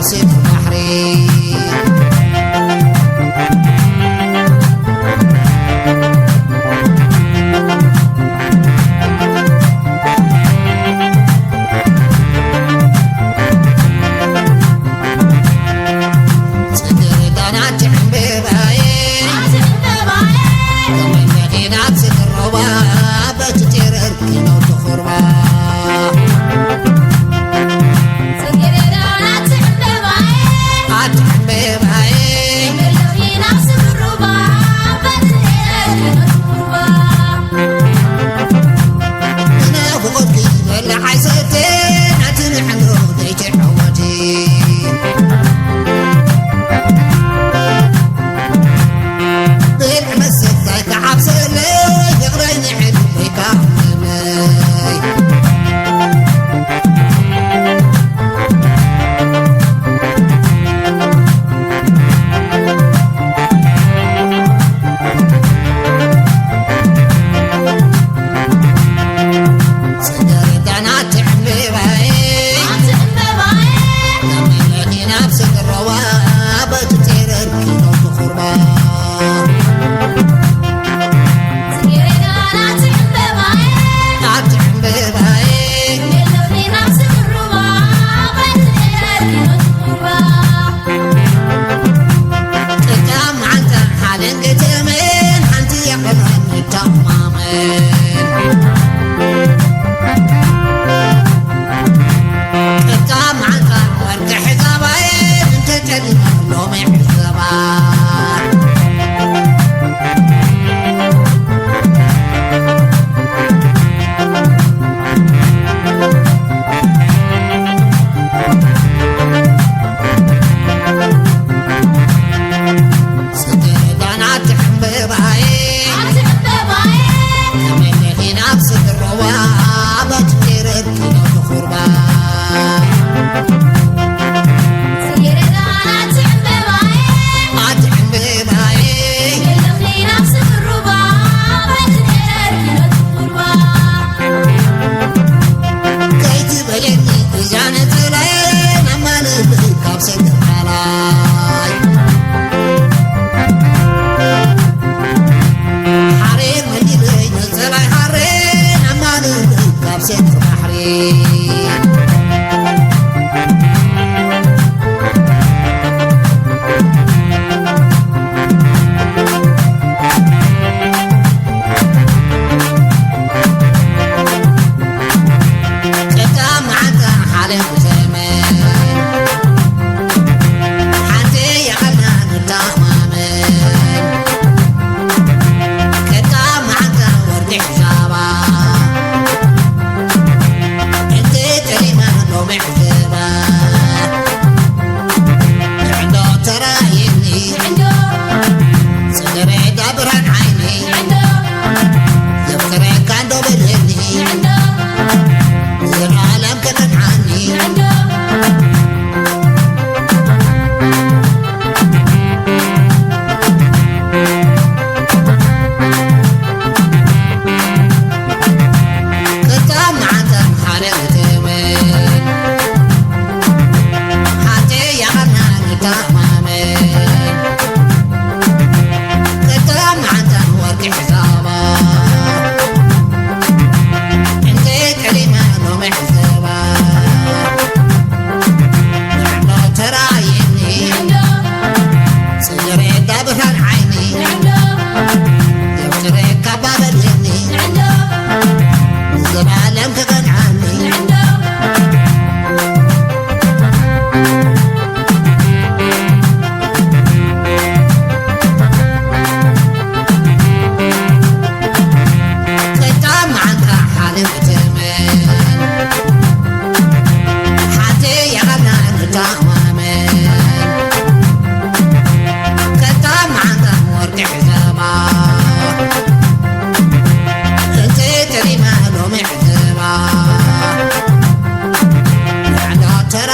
ስግር ባሕሪ። ጽጌረዳ ናቲ ዕምበባየ፣ ናቲ ዕምበባየ፣ ተመለኺ ናብ ስግር ሩባ፣ በቲ ጨረር ኪኖ ተኾርባ። ጽጌረዳ ናቲ ዕምበባየ፣ ናቲ ዕምበባየ፣ ተመለኺ ናብ ስግር ሩባ፣ በቲ ጨረር ኪኖ ተኾርባ። ብናፍቖትኪ በላዕ ኣይሰተ፣ ናቲ ንዕንሮ ዘይትዕወቲ። ብልዕ መሰታይ ክዓብሰለይ፣ ፍቕረይ ንዕድ ዘይካምለይ። ጽጌረዳ ናቲ ዕምበባየ፣ ናቲ ዕምበባየ፣ ተመለኺ ናብ ስግር ሩባ፣ በቲ ጨረር ኪኖ ተኾርባ። ጽጌረዳ ናቲ ዕምበባየ፣ ናቲ ዕምበባየ፣ ተመለኺ ናብ ስግር ሩባ፣ በቲ ጨረር ኪኖ ተኾርባ። ቅዳም መዓልታ ሓደን ከተመን ሓንቲ የቐናን ይተማመን። ቅዳም መዓልታ ወርቂ ሕዛባየን እንተጨሊማ ሎሚ ሕዘባ። ጽጌረዳ ናቲ ዕምበባየ፣ ናቲ ዕምበባየ፣ ተመለኺ ናብ ስግር ሩባ፣ በቲ ጨረር ኪኖ ተኾርባ። ጽጌረዳ ናቲ ዕምበባየ፣ ናቲ ዕምበባየ፣ ተመለኺ ናብ ስግር ሩባ፣ በቲ ጨረር ኪኖ ተኾርባ። ከይትበለኒ እዛ ነጸላየ፣ ናማን ካብ ሰገር ሓላይ። ሓሬ መሊለይ ነጸላይ ሓሬ፣ ናማን ካብ ሰገር ባሕሪ። ቅዳም መዓልታ ሓደን ከተመን ሓንቲ የቐና ንተማመን። ቅዳም መዓልታ ወርቂ ሕዛባ እንተ ጠሊማ ሎሚ ሕዘባ። ንዕንዶ ተራየኒ ንዕንዶ፣ ጽጌረዳ ብርሃን ዓይኒ ንዕንዶ፣ ዘፍቅረካ እንዶ በለኒ ንዕንዶ፣ ንዘለዓለም ከተንዓኒ ንዕንዶ። ቅዳም መዓልታ ሓደን ከተመን ሓንቲ የቐና ንተማመን። ቅዳም መዓልታ ወርቂ ሕዛባ እንተ ጠሊማ ሎሚ ሕዘባ። ንዕንዶ ተራየኒ ንዕንዶ፣ ጽጌረዳ ብርሃን ዓይኒ ንዕንዶ፣ የፍቅረካ ባበለኒ ንዕንዶ፣ ንዘለዓለም ክቐንዓኒ ንዕንዶ። ቅዳም መዓልታ ሓደን ከተመን ሓንቲ የቐና ንተማመን። ቅዳም መዓልታ ወርቂ ሕዘባ እንተ ጠሊማ ሎሚ ሕዘባ። ንዕንዶ ተራ